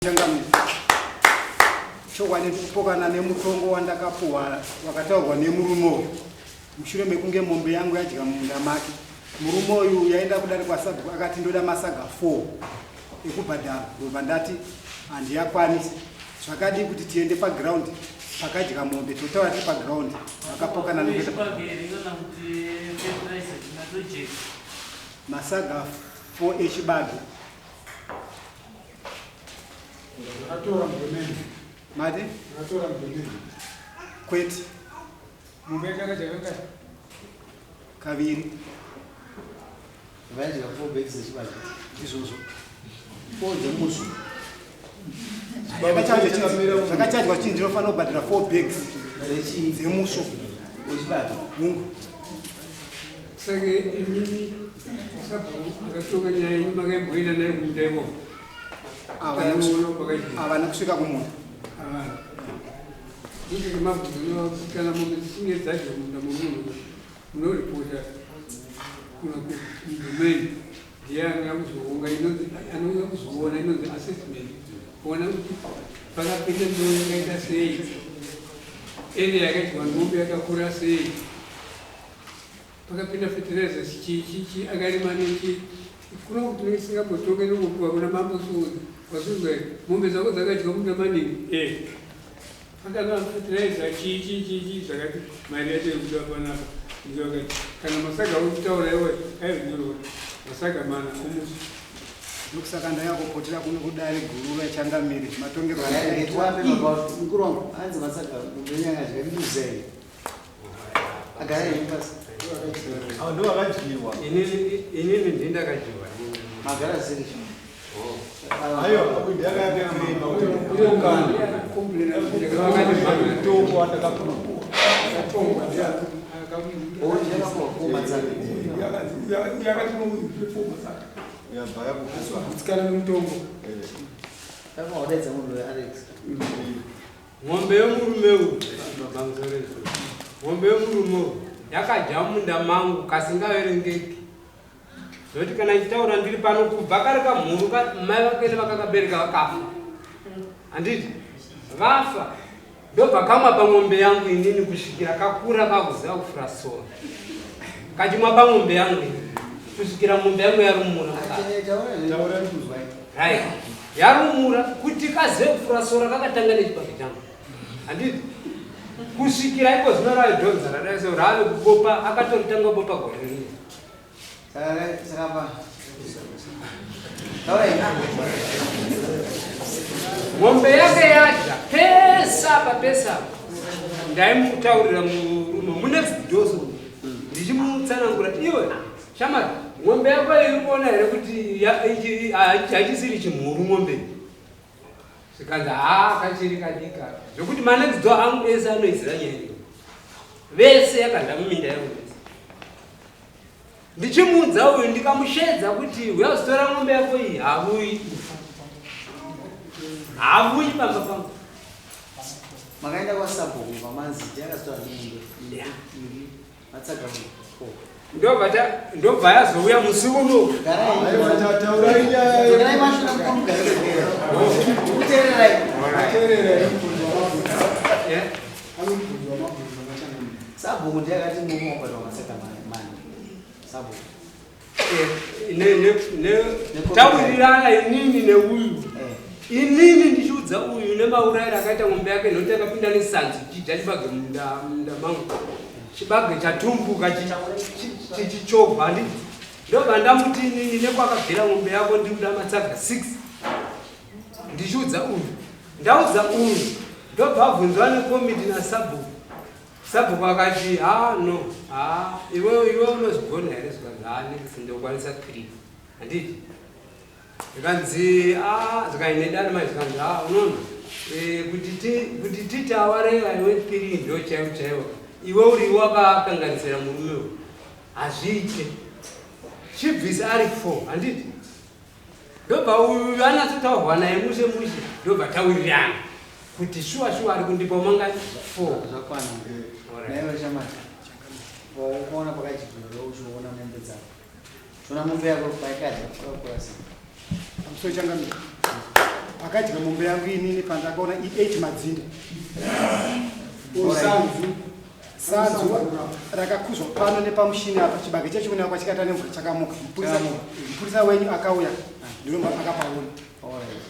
Changamire, chokwadi ndikupokana nemutongo wandakapuhwa wakataurwa nemurume uyu mushure mekunge mombe yangu yadya mumunda make. Murume uyu yaenda kudare kwasabhuku akati ndoda masaga 4 ekubhadhara, ndobva ndati handiyakwanisi. Zvakadii kuti tiende paground pakadya mombe totaura tiri paground? Vakapokana nekuita masaga 4 echibage. Zvakatora mudhomeni. Mati? Zvakatora mudhomeni. Kwete. Mombe yakadya kangani? Kaviri. Vaidya four bags dzechibage. Izvozvo. Four dzemusvo. Zvakachajwa chinhu ndinofanira kubhadhara four bags dzemusvo. Wechibage. Hungu. Saka imimi sabhuku akatonga nyaya yenyu makaimboenda naye kumunda ikoko? Havana kusvika kumunda. Havana. Ndizvo mabvunzo kana mombe dzichinge dzadya munda momunhu munoripota kuna kudomain ndiye anouya kuzoonga inonzi anouya kuzoona inonzi assessment kuona kuti pakapinda mbeu yakaita sei area yakadyiwa mombe yakakura sei Pakapinda fertilizer chii chii chii akarima nechi kuno kuti tinenge tisingambotonge nongopiwa kuna mambo Suza wazvinzwa here mombe dzako dzakadya munda maningi eh pakana fertilizer chii chii chii chii zvakati mari yacho yekudiwa panapa ndiyo akati kana masaga uri kutaura iwe aizvinyorwa masaga mana omusi Ndokusaka ndauya kupotera kuno kudare guru rachangamire matongerwo aitwa. Mukuru wangu hanzi masaga mombe yakadya ndizei Inini ndindakadyiwa. Magara ziri. Kutsikana nemutongo. Mombe yomurume uyu, mombe yomurume uyu yakadya munda mangu kasingaverengeki. Zvoti kana ndichitaura ndiri pano kubva kare kamhuru mai vakene vakakabereka vakafa. Handiti? Vafa. Ndobva kamwa pamombe yangu inini kusvikira kakura kakuziva kufura sora. Kachimwa pamombe yangu ini kusvikira mombe yangu yarumura. Right. Yarumura kuti kazive kufura sora kakatanga nechibage changu. Handiti? Kusvikira iko zvino rave dhonza radai so rave kubopa akatoritanga kubopa gore rino. Mombe yake yadya pese apa pese apa. Ndaimutaurira murume munext door so ndichimutsanangura iwe shamari mombe yako iri kuona here kuti hachisiri chimhuru mombe zvikanzi haa kachiri kadika zvekuti manext door angu ese anoiziva nyaya iyo vese yakadya muminda yangu vese Ndichimuudza uyu ndikamushedza kuti huya uzitora mombe yako iyi havuyi. Havuyi pamba pangu. Makaenda kwasabhuku pamanzi yakazitora mombe. Yeah. Matsaga mombe. Ndobva ta ndobva yazouya musi uno. Garai. Garai mashura mugare. Kuteererai. Kuteererai mubvunzo wamabvunza. Yeah. Anobvunzwa mabvunzo machangamire. Sabhuku ndiye akati murume wabatwa matsaga mana. Sabhuku. Tawirirana inini neuyu. Inini ndichiudza uyu nemaurayiro akaita mombe yake nekuti akapinda nesanzi chidya chibage munda munda mangu. Chibage chatumbuka chichichovha handiti. Ndobva ndamuti inini nekwakabvira mombe yako ndikuda matsaga 6. Ndichiudza uyu. Ndaudza uyu ndobva abvunzwa nekomiti nasabhuku. Sabhuku akati ha no ha iwe iwe unozvigona here zvikanzi ha ndikisi ndokwanisa 3 handiti zvikanzi a zvikanzi nedare mai zvikanzi ha unoona eh, kuti ti kuti titi awareva iwe 3 ndo chaiwo chaiwo iwe uri wakakanganisira murume uyu hazviite chibvisa ari 4 handiti Ndobva uyu anatsotaurwa naye mushe mushe ndobva tawirirana kuti shuwa shuwa ari kundipa mangani four. Zvakwana. Naiwe shamwari. Ukaona pakadyiwa uchiona mombe dzako. Uchiona mombe yako paikadya pakakura sei? Pamusoro changamire. Pakadya mombe yangu inini pandakaona i8 madzinde. Sanzu. Sanzu rakakuzwa pano nepamushini apa, chibage chechikuona kwachikaita nemvura chakamuka. Mupurisa wenyu akauya ndinomba akapaona. Alright.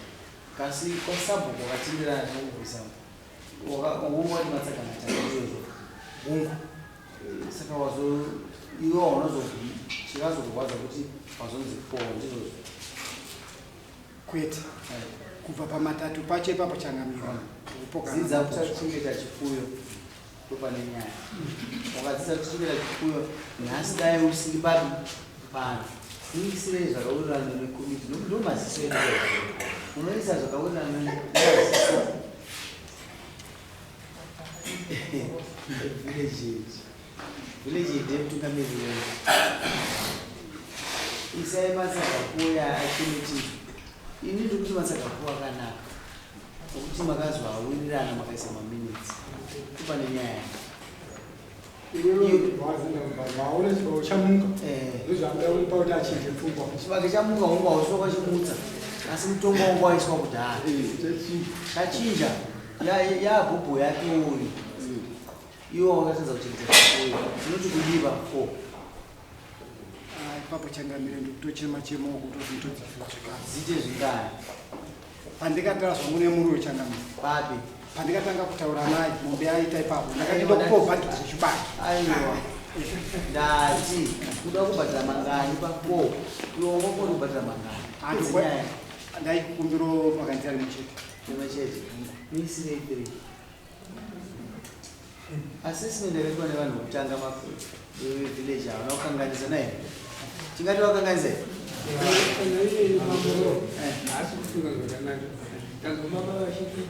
Kasi kwasabhuku wakatenderana nekubvisa hungu wati matsaka matatu izvozvo. Hungu. Saka wazo iwe waunozo chikazokurwadza kuti wazonzi four ndizvozvo. Kwete. Kubva pamatatu pacho ipapo changamiro. Kupokana. Dzidza kusachengeta chipfuyo ndopane nyaya. Wakadzidza kuchengeta chipfuyo nhasi dai usiri papi pano. Ningisirei zvakawirirana nekomiti ndo maziso edu. Unoisa zvakawirirana nemaziso. Village village ndiye mutungamiriri wenyu. Isai matsaga kuya achimiti. Ini ndiri kuti matsaga kuwa akanaka. Nokuti makazoawirirana makaisa maminutes. Kupane nyaya. Waona chibage chamuka. Ndozvakuda kumupa kuti achinje pfungwa. Chibage chamuka hungu hauswa kwachimutsa. Asi mutongo wangu waiswa kudhara. Chachinja. Yabhubhu yake uyu. Iwe wakatadza kuchengeta chipfuyo. Tinoti kudiva 4. Ipapo changamire ndikutochema chema kutoti ndodzifira zvekare. Zite zvingani? Pandikataura zvangu nemurume changamire. Papi? Pandikatanga kutaura naye mombe yaita ipapo ndakati ndokupa bhaketi rechibage. Aiwa. Ndati kuda kubhadhara mangani pa4. Iwe wangakona kubhadhara mangani? Handu ndaikumbiro makanzi ari muchete. Rimwe chete. Muisirei 3. Assessment yakaitwa nevanhu vekutanga village havana kukanganisa naye. Tingati vakanganisa here? Kana iye mambo haasi kufunga zvakanaka. Tanzwa baba vachiti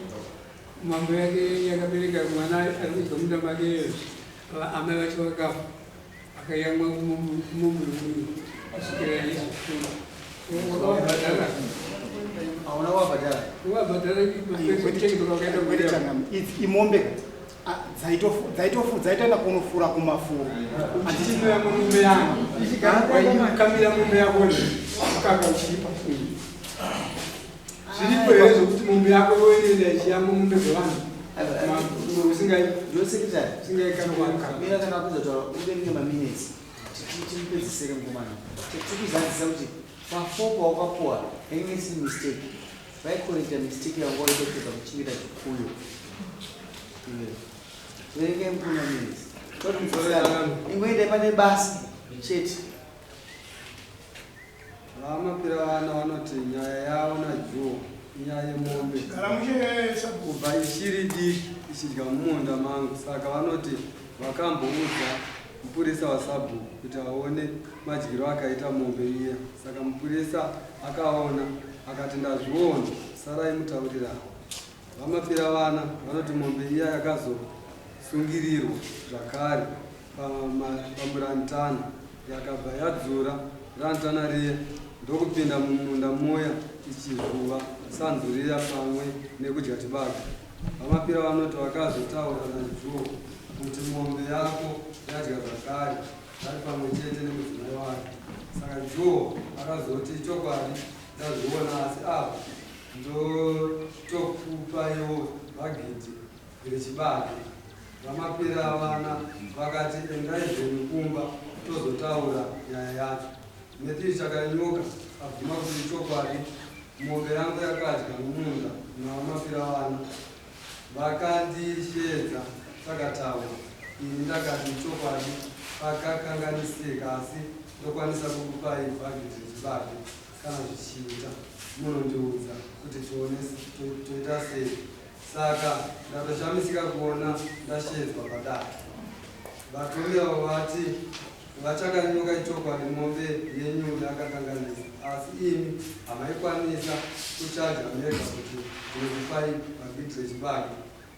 mambo yake yakabereka mwana ari kudya munda make, amai vacho vakafa, akayamwa kumombe uyu kusvikira izofunga. Wakavabhadhara? Hauna kuvabhadhara? Wakavabhadhara chengeta kwakaita Kwete changamire. Idzi imombe dzaitoenda kunofura kumafuro. Uchinoya mombe yangu ichikamira mombe yako mukaka uchipa zviripo here zvokuti mombe yako yoenda ichiyamwa mombe dzevanhu Ndo secretary. usingaikamira mukaka? Mira kana wapedza kutaura uverenge maminutes. Timupedzisere mukomana. Tikuzadzisa kuti pa4 pawakapuwa yainge isiri mistake. Vaikorekta mistake yanga waita kutadza kuchengeta chipfuyo. Iwe. Verengai mukuru maminutes. Ingoendai pane basa chete. VaMapira vana vanoti nyaya yavo naJuwa inyaya yemombe kubva ichiri diki ichidya mumunda mangu. Saka vanoti vakamboudza mupurisa wasabhuku kuti aone madyiro akaita mombe iya. Saka mupurisa akaona akati ndazviona, sarai mutaurirano. VaMapira vana vanoti mombe iya yakazosungirirwa zvakare pamurantana yakabva yadzura rantana riya ndokupinda mumunda muya ichizvuva sanzu riya pamwe nekudya chibage. VaMapira vanoti vakazotaura naJuwa kuti mombe yako yadya zvakare vari pamwe chete nemudzimai wake. Saka Juwa akazoti chokwadi ndazviona, asi apa ndotokupaiwo bhagidhi rechibage. VaMapira vana vakati endai zvenyu kumba tozotaura nyaya yacho. Matthew Chakanyuka abvuma kuti chokwadi mombe yangu yakadya mumunda naVaMapira vana. Vakandishedza takataura. Ini ndakati chokwadi pakakanganisika, asi ndokwanisa kukupai bhagidhi rechibage kana zvichiita. Munondiudza kuti tione toita sei. Saka ndatoshamisika kuona ndashedzwa padare. Vatomirawo vati VaChakanyuka ichokwadi mombe yenyu yakakanganisa, asi imi hamaikwanisa kuchaja mega kuti ndinokupai bhagidhi rechibage,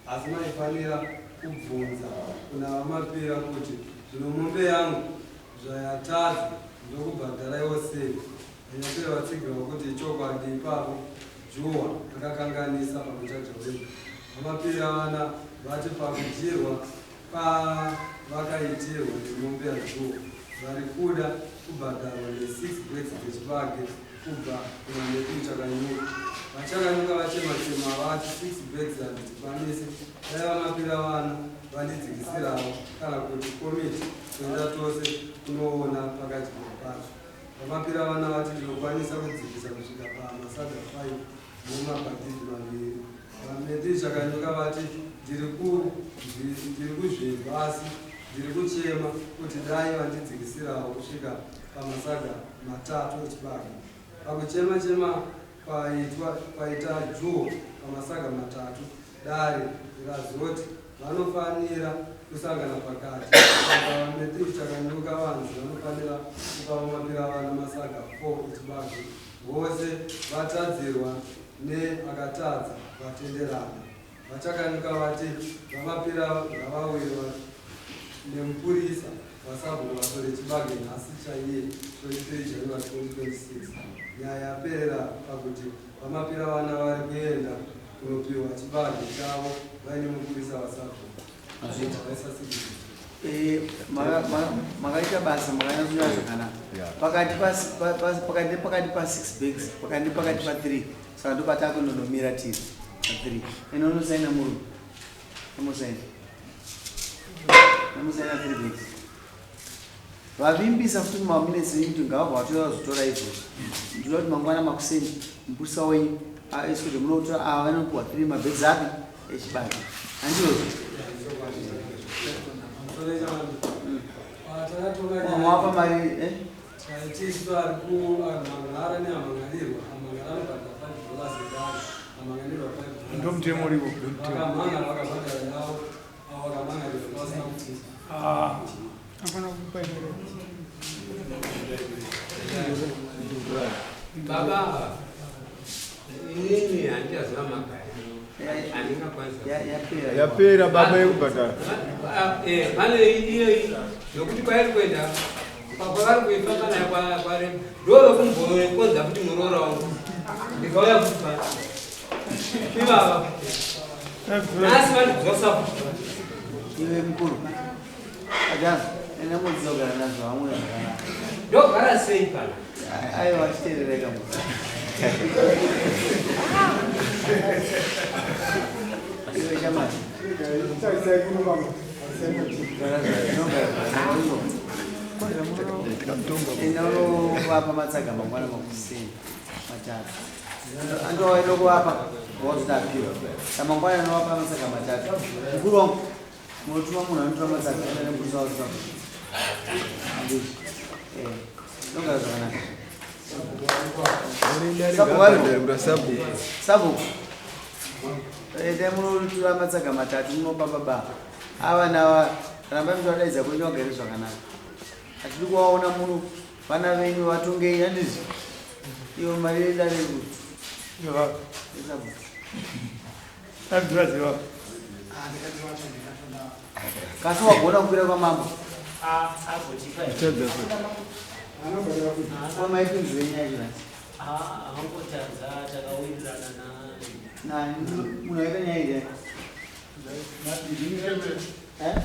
asi maifanira kubvunza kuna VaMapira kuti zvino mombe yangu zvayatadza ndokubhadharaiwo sei. VaNyapera vatsigirawo kuti ichokwadi ipapo Juwa akakanganisa pakuchaja wega. VaMapira vana vati pakudyirwa pavakaitirwa nemombe yaJuwa vari kuda kubhadharwa ne6 bags dzechibage kubva kuna Matthew Chakanyuka. Vachakanyuka vachema-chema vati 6 bags handidzikwanisi, dai VaMapira vana vandidzikisirawo kana kuti komiti toenda tose kunoona pakadyiwa pacho. VaMapira vana vati ndinokwanisa kudzikisa kusvika pamasaga 5 nemabhagidhi maviri. VaMetthew Chakanyuka vati ndiri kuzvinzwa asi ndiri kuchema kuti dai vandidzikisirawo kusvika pamasaga matatu echibage. Pakuchema chema kwaitwa kwaita Juwo pamasaga matatu, dare razoti vanofanira kusangana pakati. Saka VaMetthew Chakanyuka vanzi vanofanira kupa VaMapira vana masaga 4 echibage. Vose vatadzirwa neakatadza vatenderana. VaChakanyuka vati VaMapira ngavauye nemupurisa vasabhuku vatore chibage nhasi chaiye 23 January 2026. Nyaya yaperera pakuti VaMapira vana vari kuenda kunopiwa chibage chavo vaine mupurisa vasabhuku. Mazvita. Vaisa signature. Makaita basa, makanyatsoita zvakanaka. Pakati pakati pakati pa 6 bags, pakati pakati pa 3, saka ndopatakundonomira tiri pa 3. Ende unosaina murume, unosaina, unosaina 3 bags. Vavimbisa futi mumaminitsi enyu kuti ngavabva vatora vazotora izvozvo. Ndinoda kuti mangwana makuseni mupurisa wenyu aiswe kuti munotora ava vanopiwa 3 mabags api echibage, handizvozvo? Wapa mari, eh? Taitisu ari kumhan'ara neamhan'arirwa. Amhan'ara anobhadhara $5 edare, amhan'arirwa $5. Ndomutemo uripo, ndomutemo. Vakamhan'ara vakabhadhara yavo, avo vakamhan'arirwa vasina kupisa. Ah. Hapana kupa iro. Baba, inini handichaziva magariro, handingakwanisa. Yapera. Yapera baba yekubhadhara. Pane iyo yokuti kwairi kuenda, kwavari kuifamba nayo kware, ndovekumbokonza kuti muroora wangu ndikauya kufa ivava nhasi vandidzosa futi. Iwe mukuru adam, enda mudzidza kugara nazvo vamwe zvakanaka. Ndogara sei pana? Aiwa, chiteerereka mu iwe shamani. Tarisai kuno baba. Gara zvakanaka. Enda unovapa matsaga mangwana makuseni matatu. Andowaida kuvapa wazotapiwa samangwana, anovapa matsaga matatu. Mukuru wangu, munotuma munhu anotora matsaga, enda nemupurisa wazotapiwa. Handizvo? Ndogara zvakanaka. Sabhuku varipo? Sabhuku. Sabhuku, endai munotora matsaga matatu munopa baba ava nava. Rambai muchivadaidza kwenyu, vagare zvakanaka. Hatidi kuvaona muno. Vana venyu vatongei, handizvo? Iyo mari yedare sabhuku. Abdulaziva. Kasi wagona kukwira kwamambo kwamaipinzire nyaya yacho nhasi. Havangotadza, takawirirana Nani munhu aita nyaya iyi? Eh?